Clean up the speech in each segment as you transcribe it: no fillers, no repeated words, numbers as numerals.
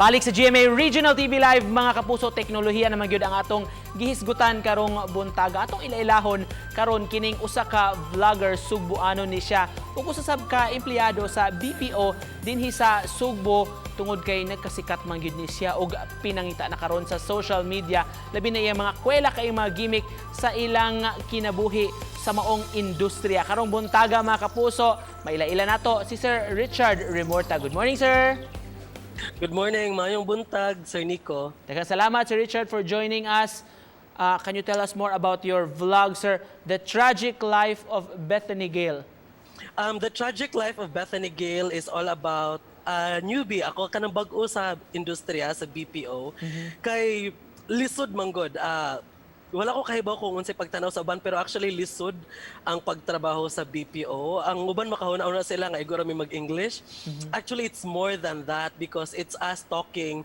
Balik sa GMA Regional TV Live, mga kapuso, teknolohiya naman gyud ang atong gihisgutan karong buntaga. Atong ilailahon karon kining usa ka vlogger, Sugboanon ni siya ug usa sab ka empleyado sa BPO dinhi sa Sugbo, tungod kay nagkasikat man gyud ni siya og pinangita na karon sa social media, labi na iyang mga kwela kay mga gimmick sa ilang kinabuhi sa maong industriya. Karong buntaga, mga kapuso, maila-ila nato si Sir Richard Remorta. Good morning, sir. Good morning, maayong buntag, Sir Nico. Daghang salamat, Sir Richard, for joining us. Can you tell us more about your vlog, sir? The Tragic Life of Bethany Gale. The Tragic Life of Bethany Gale is all about a newbie. Ako, kanang bag-o sa industriya, sa BPO. Kay lisod manggod. Wala ko kahibaw kung unsay pagtanaw sa uban, pero actually lisod ang pagtrabaho sa BPO. Ang uban makahuna-huna sila nga igo ra mi mag-English. Actually, it's more than that because it's us talking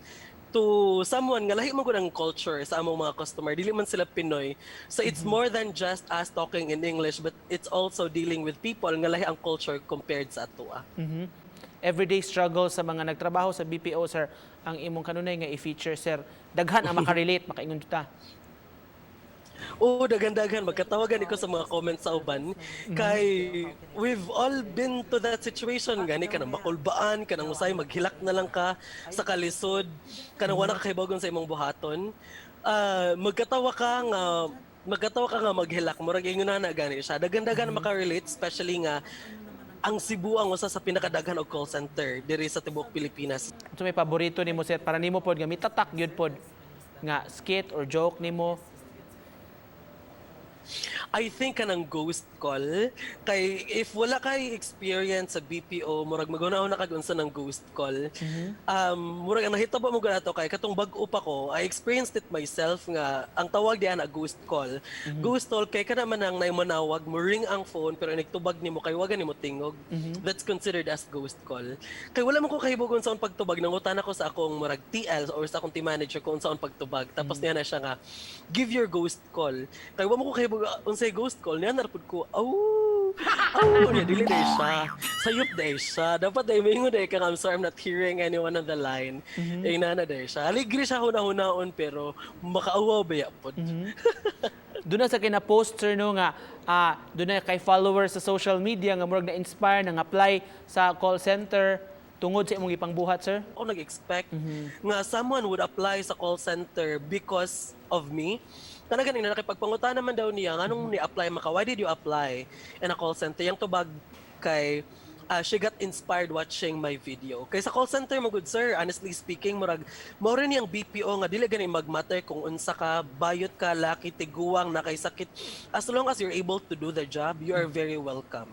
to someone nga lahi man gud ang culture sa among mga customer. Dili man sila Pinoy. So it's more than just us talking in English, but it's also dealing with people nga lahi ang culture compared sa atoa. Everyday struggle sa mga nagtrabaho sa BPO, sir, ang imong kanunay nga i-feature, sir. Daghan ang makarelate, makaingon ta. Oo, daghan-daghan magkatawagan ko sa mga comments sa uban kay we've all been to that situation gani, kanang makulbaan, kanang usay maghilak na lang ka sa kalisod, kanang wala ka kahibaw sa imong buhaton. Ah, magkatawa ka nga maghilak, murag ingon na gani siya. Daghan-daghan makarelate, especially nga ang Cebu ang usa sa pinakadaghan og call center diri sa tibuok Pilipinas. So may paborito nimo, sir, para nimo pod nga mitatak gyud pod nga skit or joke nimo? I think kanang ghost call, kay if wala kay experience sa BPO, murag maghuna-huna kag unsa ng ghost call. Murag ang nahitabo mo ato kay katong bag-o pa ko, I experienced it myself nga ang tawag diyan na ghost call. Ghost call kay kana man ang manawag mo, ring ang phone, pero nagtubag nimo kay wa gani mo tingog. That's considered as ghost call. Kay wala man ko kahibog unsaon pagtubag, nangutana ko sa akong murag TL or sa akong team manager kung unsaon pagtubag. Tapos niya na siya nga, "Give your ghost call." Kay wa man ko kahibog unsay ghost call, niya na pud ko, "Aw, aw," niya dili diay siya. Sayop diay siya. Dapat diay moingon diay ka, "I'm sorry, I'm not hearing anyone on the line." Eh, nana diay siya. Aligre siya huna-hunaon pero makaawaw baya pod. Doon na sa kina-post, sir, no, nga doon na kay followers sa social media nga murag na-inspire nang apply sa call center tungod sa imong ipangbuhat, sir? Ako nag-expect nga someone would apply sa call center because of me. Kana ganing na nakipagpangutan naman daw niya, nganong ni-apply maka, "Why did you apply in a call center?" Yang tubag kay she got inspired watching my video. Kay sa call center mo good, sir, honestly speaking, murag mao rin yung BPO nga dili gani magmatter kung unsa ka, bayot ka, laki, tiguang, na kay sakit. As long as you're able to do the job, you are very welcome.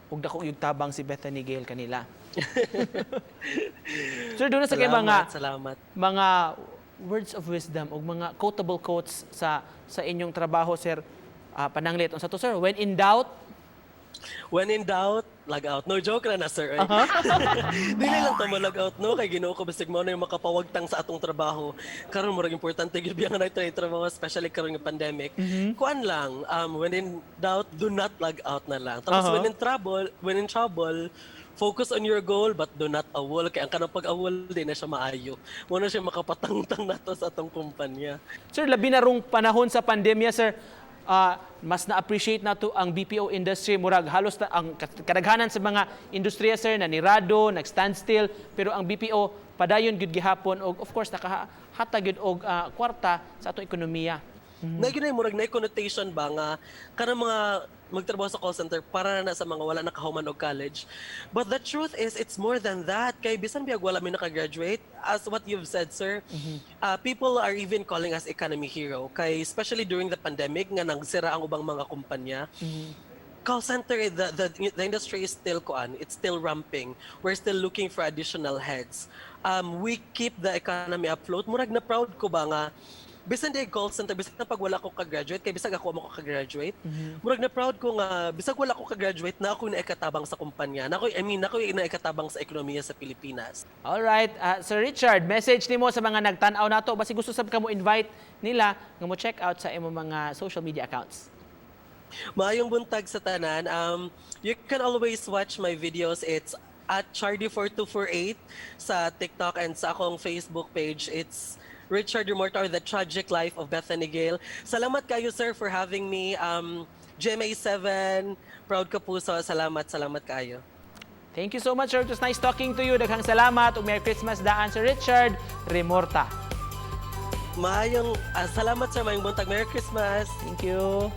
Ug dako yung tabang si Bethany Gale kanila. Sir, doon na sa kay mga Salamat, salamat. Mga words of wisdom o mga quotable quotes sa inyong trabaho, sir. Pananglit unsa to, sir? When in doubt, When in doubt, log out. No, joke ra na, sir. Ay. Dili lang ta mo log out, no, kay Ginoo ko, bisag mao na yung makapawagtang sa atong trabaho. Karon murag importante gyud biya nga naay trabaho, especially karon nga pandemic. Kuan lang, when in doubt, do not log out na lang. Tapos when in trouble, focus on your goal but do not awol, kay ang kanang pag-awol di na siya maayo. Mao na siya makapatangtang nato sa atong kumpanya. Sir, labi na rong panahon sa pandemya, sir, mas na-appreciate nato ang BPO industry. Murag halos na, ang kadaghanan sa mga industriya, sir, na nirado, nag-standstill, pero ang BPO padayon gyud gihapon og of course nakahatag gyud og kwarta sa atong ekonomiya. Mm. Na gyud murag na connotation ba nga kanang mga magtrabaho sa call center para na sa mga wala nakahuman og college. But the truth is, it's more than that. Kay bisan biyag wala mi nakagraduate, as what you've said, sir, people are even calling us economy hero. Kay especially during the pandemic nga nagsira ang ubang mga kumpanya, call center, the industry is still kuan, it's still ramping. We're still looking for additional heads. We keep the economy afloat. Murag na proud ko ba nga bisan di call center, bisan pag wala ko ka-graduate, kay bisag ako mo ko ka-graduate, murag na proud ko nga bisag wala ko ka-graduate na ako na ikatabang sa kumpanya. Na ako, I mean, na ako na ikatabang sa ekonomiya sa Pilipinas. All right, Sir Richard, message nimo sa mga nagtan-aw nato basi gusto sab ka mo invite nila nga mo check out sa imong mga social media accounts. Maayong buntag sa tanan. You can always watch my videos. It's @Chardy4248 sa TikTok and sa akong Facebook page. It's Richard Remorta or The Tragic Life of Bethany Gale. Salamat kayo, sir, for having me. GMA7, proud Kapuso. Salamat, salamat kayo. Thank you so much, sir. It was nice talking to you. Daghang salamat ug Merry Christmas daan, Sir Richard Remorta. Maayong, salamat, sir. Maayong buntag. Merry Christmas. Thank you.